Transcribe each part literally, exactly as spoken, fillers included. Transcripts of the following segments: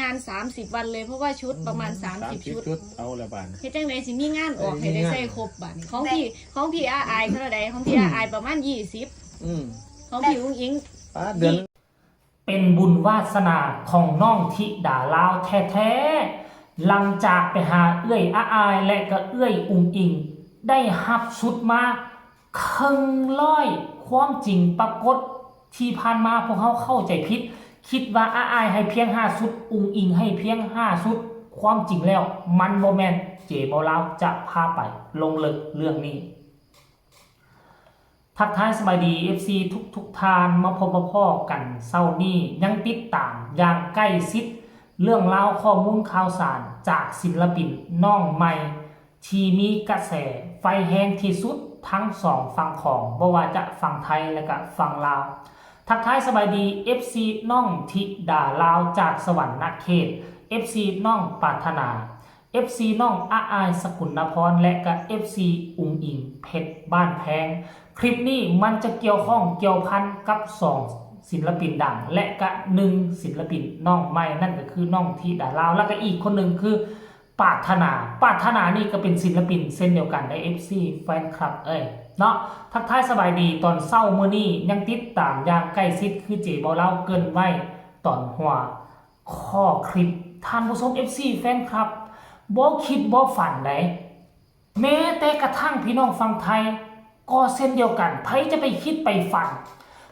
านสามสิบวันเลย เพราะว่าชุดประมาณสามสิบชุด เอาละบาดนี้ เฮ็ดจั่งใดสิมีงานออกให้ได้ใส่ครบบาดนี้ ของพี่ ของพี่อาอายเท่าใด ของพี่อาอายประมาณยี่สิบ อืม ของพี่อุ๋งอิ๋ง ปาดเดือน เป็นบุญวาสนาของน้องธิดาลาวแท้ๆ หลังจากไปหาเอื้อยอาอายและก็เอื้อยอุ๋งอิ๋ง ได้รับชุดมาเคิ่งร้อย ความจริงปรากฏที่ผ่านมาพวกเฮาเข้าใจผิด คิดว่าอาอายให้เพียงห้าชุด อุ๋งอิ๋งให้เพียงห้าชุด ความจริงแล้วมันบ่แม่น เจเบาลาวจะพาไปลงลึกเรื่องนี้ ทักทายสบายดี เอฟซี ทุกๆท่าน มาพบมาพ้อกันเช้านี้ ยังติดตามอย่างใกล้ชิด เรื่องราวข้อมูลข่าวสารจากศิลปินน้องใหม่ ที่มีกระแสไฟแฮงที่สุดทั้งสองฝั่งของ บ่ว่าจะฝั่งไทยและก็ฝั่งลาว ทักทายสบายดี เอฟซี น้องธิดาลาวจากสวรรค์นเขต เอฟซี น้องปรารถนา เอฟซี น้องอาอายสกุลนพร และก็ เอฟซี อุ๋งอิ๋งเพชรบ้านแพง คลิปนี้มันจะเกี่ยวข้องเกี่ยวพันกับสองศิลปินดัง และก็หนึ่งศิลปินน้องใหม่ นั่นก็คือน้องธิดาลาว และก็อีกคนหนึ่งคือปรารถนา ปรารถนานี่ก็เป็นศิลปินเช่นเดียวกันใน เอฟซี แฟนคลับเอ้ยเนาะ ทักทายสบายดีตอนเช้ามื้อนี้ ยังติดตามอย่างใกล้ชิดคือเจเบาลาวเกริ่นไว้ตอนหัว ข้อคลิป ท่านผู้ชม เอฟซี แฟนคลับ บ่คิดบ่ฝันใด แม้แต่กระทั่งพี่น้องฝั่งไทย ก็เช่นเดียวกัน ไผจะไปคิดไปฝัน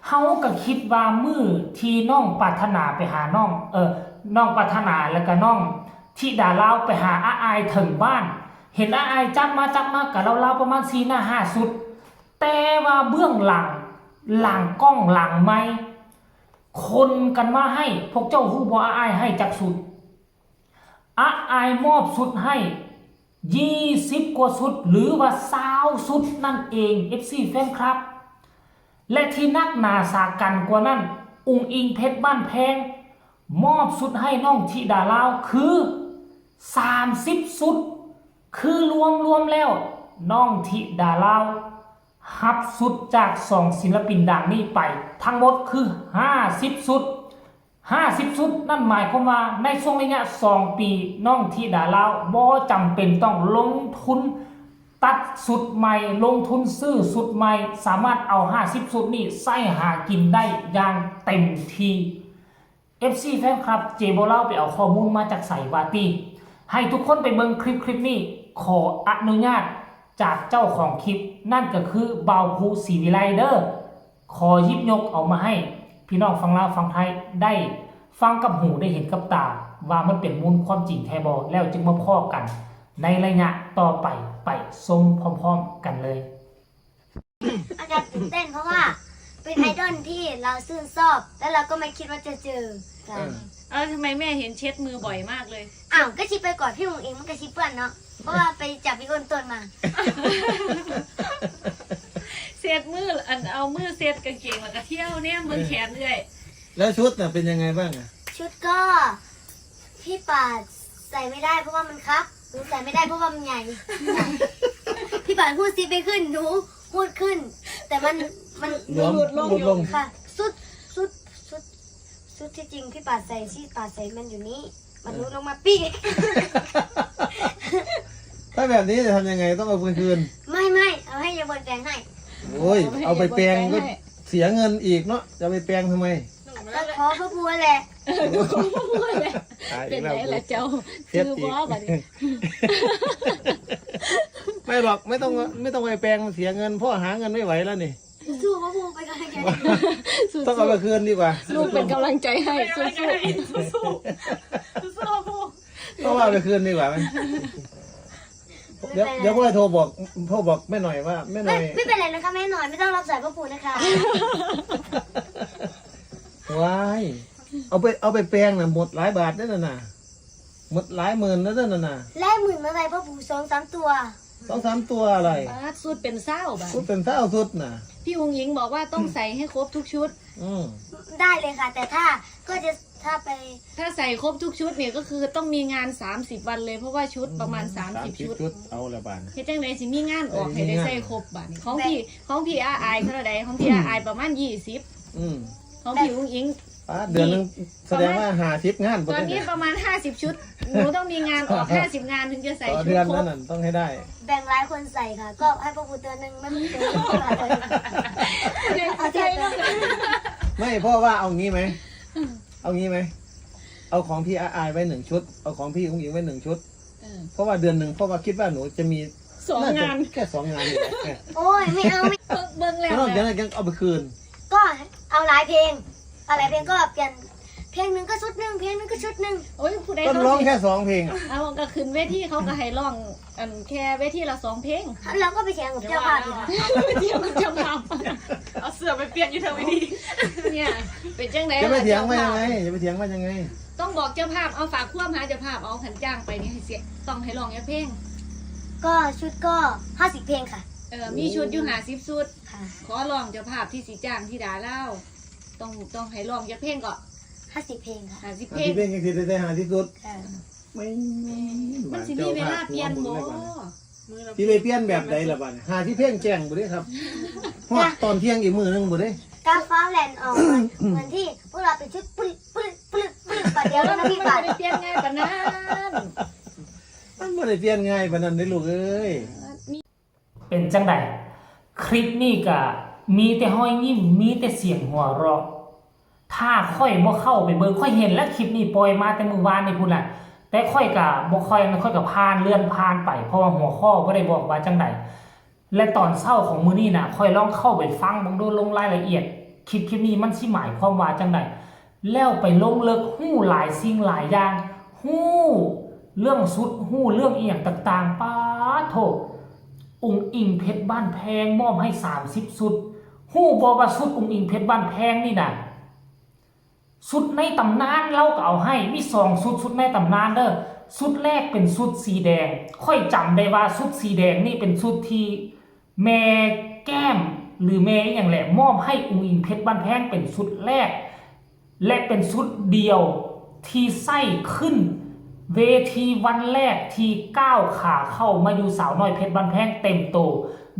เฮาก็คิดว่ามื้อที่น้องปรารถนาไปหาน้อง เออ น้องปรารถนาแล้วก็น้องธิดาลาวไปหาอาอายถึงบ้าน เห็นอาอายจับมาจับมากับลาวๆประมาณสี่หน้าห้าชุด แต่ว่าเบื้องหลัง หลังกล้องหลังไมค์ คนกันมาให้ พวกเจ้าฮู้บ่อาอายให้จักชุด อาอายมอบชุดให้ยี่สิบกว่าชุด หรือว่าซาวชุดนั่นเอง เอฟซี แฟนคลับ และที่นักหนาสากันกว่านั้น อุ๋งอิ๋งเพชรบ้านแพง มอบชุดให้น้องธิดาลาวคือสามสิบชุด คือรวมรวมแล้ว น้องธิดาลาว รับชุดจากสองศิลปินดังนี้ไป ทั้งหมดคือห้าสิบชุด ห้าสิบชุด นั่นหมายความว่าในช่วงระยะสองปี น้องธิดาลาวบ่จำเป็นต้องลงทุนตัดชุดใหม่ ลงทุนซื้อชุดใหม่ สามารถเอาห้าสิบชุดนี้ใช้หากินได้อย่างเต็มที่ เอฟซี แฟนคลับ เจเบาลาวไปเอาข้อมูลมาจากไสวาติ ให้ทุกคนไปเบิ่งคลิปคลิปนี้ ขออนุญาตจากเจ้าของคลิป นั่นก็คือบ่าวภูศรีวิไลเด้อ ขอหยิบยกเอามาให้พี่น้องฝั่งลาวฝั่งไทยได้ฟังกับหูได้เห็นกับตา ว่ามันเป็นมูลความจริงแท้บ่ แล้วจึงมาพ้อกันในระยะต่อไป ไปชมพร้อมๆกันเลย อาจารย์ตื่นเต้นเพราะว่าเป็นไอดอลที่เราชื่นชอบ แล้วเราก็ไม่คิดว่าจะเจอกัน เออ เออทำไมแม่เห็นเช็ดมือบ่อยมากเลย อ้าวก็ชิไปกอดพี่อุ๋งอิ๋งมันก็ชิเปื้อนเนาะเพราะว่าไปจับพี่อ้นต้นมา เช็ดมืออันเอามือเช็ดกางเกงแล้วก็เที่ยวเนี่ยมือแขนเรื่อย แล้วชุดน่ะเป็นยังไงบ้างอ่ะ ชุดก็พี่ปาดใส่ไม่ได้เพราะว่ามันคับหนูใส่ไม่ได้เพราะว่ามันใหญ่ พี่ปาดพูดซิปไม่ขึ้นหนูพูดขึ้น แต่มันมัน หลวม หลุดลง หลุดลง ค่ะสุดสุดสุดสุดที่จริงพี่ปาดใส่ที่ปาดใส่มันอยู่นี่มันหนูลงมาปี้ ถ้าแบบนี้จะทำยังไงต้องเอาไปคืน ไม่ไม่เอาให้ยายบนแปลงให้ โอ้ยเอาไปแปลงก็เสียเงินอีกเนาะจะเอาไปแปลงทำไม ก็ขอพระบัวแหละ ตาย เป็น แล้ว ไงล่ะเจ้า เสีย คือ อีก ว่าบัดนี้ ไม่หรอกไม่ต้องไม่ต้องไปแปลงเสียเงินพ่อหาเงินไม่ไหวแล้วนี่ สู้พระบัวไปก่อนเลย สู้ ต้องเอาไปคืนดีกว่า ลูกเป็นกำลังใจให้สู้ ต้องเอาไปคืนดีกว่าไหมเดี๋ยวเดี๋ยวพ่อโทรบอกโทรบอกแม่หน่อยว่าแม่หน่ ไม่ อย ไม่เป็นไรนะคะแม่หน่อยไม่ต้องรับสายพระปู่นะคะ ว้ายเอาไปเอาไปแปลงน่ะหมดหลายบาทนั่นน่ะนะหมดหลายหมื่นแล้วนั่นน่ะนะ แลกหมื่นมาใส่พระปู่สองสามตัว สองสามตัวอะไร ปาดสุดเป็นเศร้าบัด ชุดเป็นเศร้าชุดน่ะ พี่อุ๋งอิ๋งบอกว่าต้องใส่ให้ครบทุกชุด อืม ได้เลยค่ะ แต่ถ้าก็จะถ้าไป ถ้าใส่ครบทุกชุดเนี่ยก็คือต้องมีงาน 30 วันเลย เพราะว่าชุดประมาณ 30 ชุด ชุดเอาละบาด เฮ็ดจังได๋สิมีงานออกให้ได้ใส่ครบบัดนี้ของพี่ของพี่อาอายเท่าใดของพี่อาอายประมาณ 20 อืม ของพี่อุ๋งอิ๋ง ป้าด เดือนหนึ่งแสดงว่าห้าสิบงาน ตอนนี้ประมาณห้าสิบชุด หนูต้องมีงานออกห้าสิบงานถึงจะใส่ ต่อ ชุด เดือน คร นั่ บ นน่ะต้องให้ได้ แบ่งหลายคนใส่ค่ะ ก็ให้พวกกูตัวหนึ่งไม่มีตัวหนึ่งเอาเทียบกัน ไม่ เพราะว่าเอางี้ไหม เอางี้ไหม เอาของพี่อาอายไว้หนึ่งชุด เอาของพี่อุ้งอิงไว้หนึ่งชุด เออ เพราะว่าเดือนหนึ่ง เพราะว่าคิดว่าหนูจะมี สอง น่าจะ งาน แค่สองงานอยู่แล้ว เบิ่งแล้ว แล้วนอกจาก นะ นั้นยังเอาไปคืน ก็เอาหลายเพลง เอาหลายเพลงก็เปลี่ยน เพลงหนึ่งก็ชุดหนึ่งเพลงหนึ่งก็ชุดหนึ่ง โอ้ยผู้ใด ก็ เขา ร้อง สิ แค่สองเพลงอะ เอาก็ขึ้นเวทีเขาก็ให้ร้องอันแค่เวทีละสองเพลง แล้วเราก็ไปแข่งกับเจ้าภาพอีกค่ะ เที่ยวกับเจ้าภาพ เอาเสื้อไปเปลี่ยนอยู่เทางเวที เนี่ยเป็นจังได จะไปเถียงว่ายังไง จะไปเถียงว่ายังไง ต้องบอกเจ้าภาพ เอาฝากความหาเจ้าภาพ เอาขันจ้างไปนี่ให้เสียต้องให้ร้องจักเพลง ก็ชุดก็ห้าสิบเพลงค่ะ เออมีชุดอยู่ห้าสิบชุด ค่ะ ขอร้องเจ้าภาพที่สิจ้างธิดาลาวต้องต้องให้ร้องจักเพลงก็ ห้าสิบเพลงค่ะ ห้าสิบ ห้า เพล สิ ง บเพลงยังสิได้ห้าสิบชุด ค่ะ ไม่ มันสิมีเวลาเปลี่ยนบ่ พี่ไปเปลี่ยนแบบใดล่ะบัดนี้ห้าสิบเพลงแจ้งบ่ได้ครับฮอดตอนเที่ยงอีกมื้อหนึงบ่ได้ กาฟ้าแลนด์ออกเหมือนที่พวกเราเป็นชุดปลึกปลึกปลึกปลึกปะเดียวแล้วนะพี่ มัน ปะ บ่ได้เปลี่ยนง่ายปานนั้น มันบ่ได้เปลี่ยนง่ายปานนั้นเด้อลูกเอ้ย เป็นจังใด คลิปนี้ก็มีแต่ฮอยยิ้ม มีแต่เสียงหัวเราะ ถ้าข้อยบ่เข้าไปเบิ่ง ข้อยเห็นแล้วคลิปนี้ปล่อยมาแต่มื้อวานนี่พุ้นน่ะ แต่ข้อยก็บ่ค่อย ข้อยก็ผ่านเลื่อนผ่านไป เพราะว่าหัวข้อบ่ได้บอกว่าจังใด และตอนเช้าของมื้อนี้น่ะ ข้อยลองเข้าไปฟังเบิ่งดู ลงรายละเอียด คลิป คลิปนี้มันสิหมายความว่าจังใด แล้วไปลงลึก ฮู้หลายสิ่งหลายอย่าง ฮู้เรื่องชุด ฮู้เรื่องอีหยังต่างๆ ป๊าดโธ่ อุ๋งอิ๋งเพชรบ้านแพงมอบให้สามสิบชุด ฮู้บ่ว่าชุดอุ๋งอิ๋งเพชรบ้านแพงนี่น่ะ ชุดในตำนานลาวก็เอาให้ มีสองชุด ชุดในตำนานเด้อ ชุดแรกเป็นชุดสีแดง ข้อยจำได้ว่าชุดสีแดงนี่เป็นชุดที่แม่แก้มหรือแม่อีหยังแหละ มอบให้อุ๋งอิ๋งเพชรบ้านแพงเป็นชุดแรก และเป็นชุดเดียวที่ใส่ขึ้นเวทีวันแรกที่ก้าวขาเข้ามาอยู่สาวน้อยเพชรบ้านแพงเต็มโต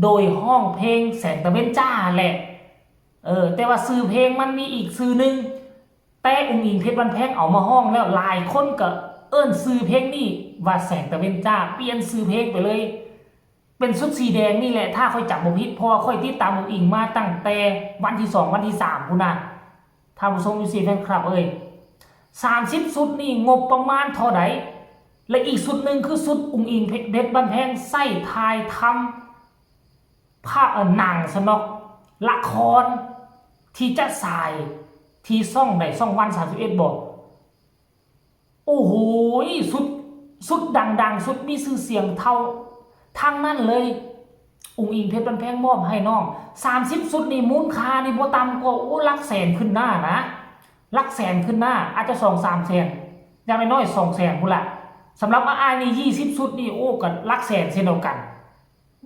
โดยฮ้องเพลงแสงตะเว็นจ้าแหละ เออ แต่ว่าชื่อเพลงมันมีอีกชื่อหนึ่ง แต่อุ๋งอิ๋งเพชรบ้านแพงเอามาฮ้องแล้ว หลายคนก็เอิ้นชื่อเพลงนี้ว่าแสงตะเว็นจ้า เปลี่ยนชื่อเพลงไปเลย เป็นชุดสีแดงนี่แหละ ถ้าข้อยจำบ่ผิด เพราะว่าข้อยติดตามอุ๋งอิ๋งมาตั้งแต่วันที่สอง วันที่สามพุ้นน่ะ ท่านผู้ชม เอฟซี แฟนคลับเอ้ย สามสิบชุดนี่งบประมาณเท่าใด และอีกชุดหนึ่งคือชุดอุ๋งอิ๋งเพชรบ้านแพงใส่ถ่ายทำ ภาพ เอ่อ หนังซะเนาะ ละครที่จะฉายที่ช่องใด ช่องวัน สามสิบเอ็ด บ่ โอ้โห ชุด ชุดดังๆ ชุดมีชื่อเสียงเท่า ทั้งนั้นเลย อุ๋งอิ๋งเพชรบ้านแพงมอบให้น้อง สามสิบชุดนี่มูลค่านี่บ่ต่ำกว่า โอ้ หลักแสนขึ้นหน้านะ หลักแสนขึ้นหน้า อาจจะสองสามแสน อย่างน้อยๆ สองแสนพุ้นละ สำหรับอ้ายนี่ ยี่สิบชุดนี่ โอ้ ก็หลักแสนเช่นเดียวกัน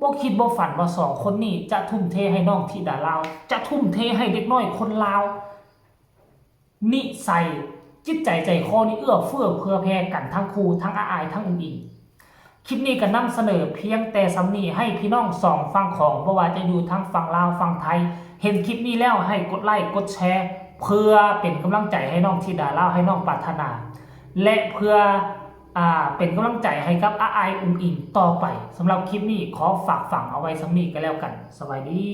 บ่คิดบ่ฝันว่าสองคนนี้จะทุ่มเทให้น้องธิดาลาว จะทุ่มเทให้เด็กน้อยคนลาว นิสัยจิตใจใจคอนี่เอื้อเฟื้อเผื่อแผ่กันทั้งคู่ ทั้งอ้ายทั้งอุ๋งอิ๋ง คลิปนี้ก็นำเสนอเพียงแต่ส่ำนี้ ให้พี่น้องสองฝั่งของ บ่ว่าจะอยู่ทั้งฝั่งลาวฝั่งไทย เห็นคลิปนี้แล้วให้กดไลค์กดแชร์ เพื่อเป็นกำลังใจให้น้องธิดาลาว ให้น้องปรารถนา และเพื่อ อ่า เป็นกำลังใจให้กับอ้ายอุ๋งอิ๋งต่อไป สำหรับคลิปนี้ขอฝากฝังเอาไว้ส่ำนี้ก็แล้วกัน สบายดี